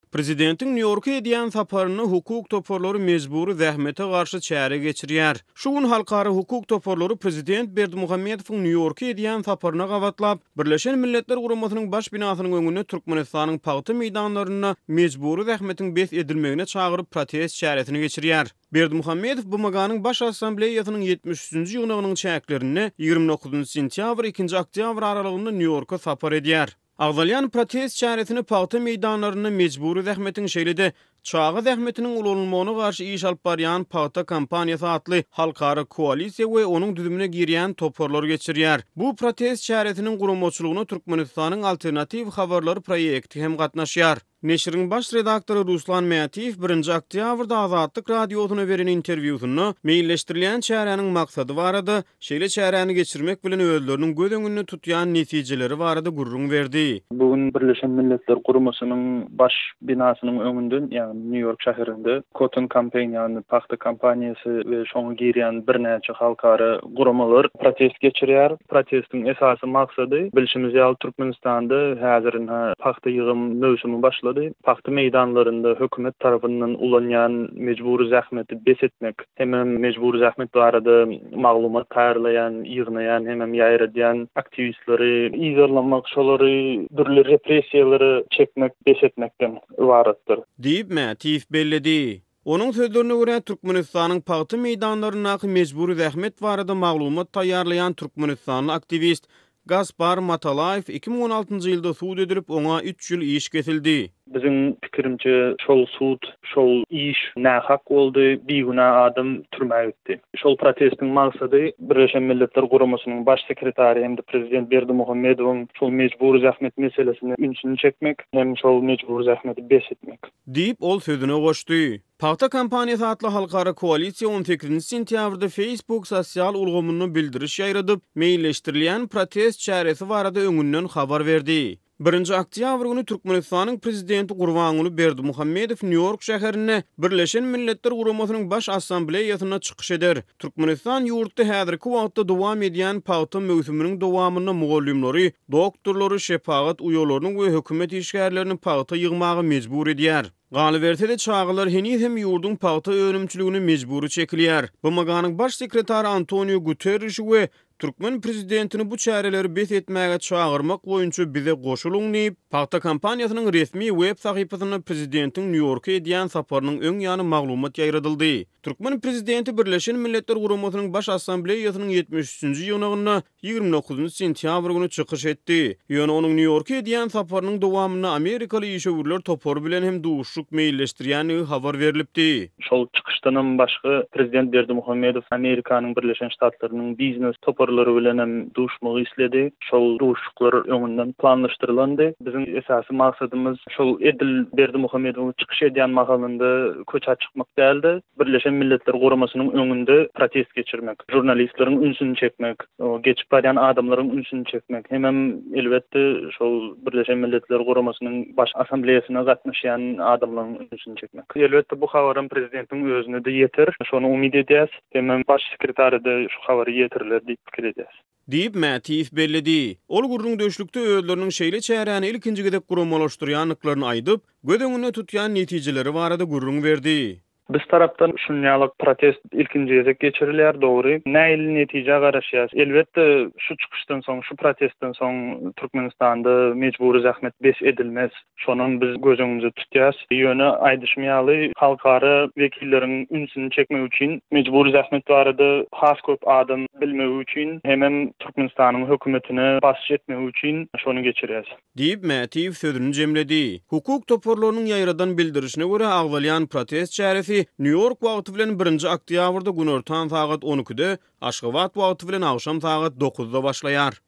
Prezidentiň Nýu-Ýorka edýän saparynda hukuk toparlary mejbury zähmete garşy çäre geçirýär. Şu gün halkara hukuk toparlary prezident Berdimuhamedowyň Nýu-Ýorka edýän saparyna gabatlap, Birleşen Milletler Guramasynyň baş binasynyň öňünde Türkmenistanyň pagta meýdanlarynda mejbury zähmetiň bes edilmegine çagyryp protest çäresini geçirýär. Berdimuhamedow BMG-niň Baş Assambleýasynyň 73-nji ýygnagynyň çäklerinde 29 sentýabr, ikinji oktýabr aralygynda Nýu-Ýorka sapar edýär. Agzalýan protest çäresine pagta meýdanlarynda mejbury zähmetiň şeýle-de çaga zähmetiniň ulanylmagyna garşy iş alyp barýan Pagta kampaniýasy atly halkara koalisiýa we onuň düzümine girýän toparlar geçirýär. Bu protest çäresiniň guramaçylygyna Türkmenistanyň Alternatiw habarlar proýekti hem gatnaşýar. Neşiriň baş redaktory Ruslan Mätiýew birinji oktýabrda Azatlyk Radiosyna beren interwýusynda meýilleşdirilýän çäräniň maksady barada, şeýle çäräni geçirmek bilen özleriniň göz öňünde tutýan netijeleri barada gürrüň berdi. Bu gün Birleşen Milletler Guramasynyň baş binasynyň öňünde, ýagny Nýu-Ýork şäherinde Cotton Campaign, ýagny pagta kampaniýasy we şoňa girýän birnäçe halkara guramalar protest geçirýär. Protestiň esasy maksady, bilşimiz ýaly, Türkmenistanda häzir ynha pagta ýygym möwsümi başlady. Pagta meýdanlarynda hökümet tarapyndan ulanýan mejbury zähmeti bes etmek, hemem mejbury zähmet barada maglumat taýýarlaýan, ýygnaýan hemem ýaýradýan aktiwistleri yzarlamak, şolary dürli repressiýalara çekmek bes etmekden ybaratdyr. Diýip, Mätiýew belledi. Onuň sözlerine görä, Türkmenistanyň pagta meýdanlaryndaky mejbury zähmet barada maglumat taýýarlaýan türkmenistanly aktiwist Gaspar Matalaýew 2016-njy ýylda sud edilip, oňa üç ýyl iş kesildi. Biziň pikirimçe, şol sud, şol iş nähak boldy, bigünä adam türmä gitdi. Şol protestiň maksady Birleşen Milletler Guramasynyň Baş sekretary hem-de prezident Berdimuhamedowyň şol mejbury zähmet meselesine ünsüni çekmek hem şol mejbury zähmeti bes etmek. Diýip, ol sözüne goşdy. Pagta kampaniýasy atly halkara koalisiýa on sekizinji sentýabrda Facebook sosial ulgamynda bildiriş ýaýradyp, meýilleşdirilýän protest çäresi barada öňünden habar berdi. Birinji oktýabr güni Türkmenistanyň Prezidenti Gurbanguly Berdimuhamedow Nýu-Ýork şäherinde Birleşen Milletler Guramasynyň Baş Assambleýasynda çykyş eder. Türkmenistan ýurtda häzirki wagtda dowam edýän pagta möwsüminiň dowamynda mugallymlary, doktorlary, şepagat uýalaryny we hökümet işgärlerini pagta ýygmaga mejbur edýär. Galyberse-de, çagalar heniz hem ýurduň pagta önümçiligine mejbury çekilýär. BMG-niň Baş sekretary Antoniu Guterrişi we türkmen prezidentini bu çäreleri bes etmäge çagyrmak boýunça bize goşulyň diýip, pagta kampaniýasynyň resmi web sahypasynda prezidentiň Nýu-Ýorka edýän saparynyň öň ýany maglumat ýaýradyldy. Türkmen prezidenti Birleşen Milletler Guramasynyň Baş Assambleýasynyň 73-nji ýygnagynda 29 sentýabr güni çykyş etdi. Ýöne onuň Nýu-Ýorka edýän saparynyň dowamynda amerikaly işewürler topary bilen hem duşuşyk meýilleşdirýändigi habar berlipdi. Şol çykyşdanam başga prezident Berdimuhamedow Amerikanyň Birleşen Ştatlarynyň biznes toparlary bilen hem duşmagy isledi. Şol duşuşyklar öňünden planlaşdyrylandy. Biziň esasy maksadymyz şol edil Berdimuhamedowyň çykyş edýän mahalynda köçä çykmak däl-de, Birleşen Milletler Guramasynyň öňünde protest geçirmek, žurnalistleriň ünsüni çekmek, geçip barýan adamlaryň ünsüni çekmek hemem elbetde şol Birleşen Milletler Guramasynyň Baş Assambleýasyna gatnaşýan adamlaryň ünsüni çekmek. Elbetde bu habaram prezidentiň özüne-de ýeter, şony umyt edýäs. Hemem Baş sekretara-da şu habary ýetiriler diýip pikir edýäs. Diýip, Mätiýew belledi. Ol gürrüňdeşlikde özleriniň şeýle çäräni ilkinji gezek guramalaşdyrýandyklaryny aýdyp, göz öňünde tutýan netijeleri barada gürrüň berdi. Biz tarapdan şunýalyk protest ilkinji gezek geçirilýär, dogry. Nähili netijä garaşýas? Elbetde, şu çykyşdan soň, şu protestden soň Türkmenistanda mejbury zähmet bes edilmez. Şonam biz göz öňümizde tutýas. Ýöne aýdyşym ýaly, halkara wekilleriň ünsüni çekmek üçin, mejbury zähmet barada has köp adam bilmegi üçin hemem Türkmenistanyň hökümetine basyş etmegi üçin şony geçirýäs. Diýip, Mätiýew sözüni jemledi. Hukuk toparlarynyň ýaýradan bildirişine görä, agzalýan protest çäresi Nýu-Ýork wagty bilen birinji oktýabrda günortan sagat on ikide, Aşgabat wagty bilen agşam sagat dokuzda başlaýar.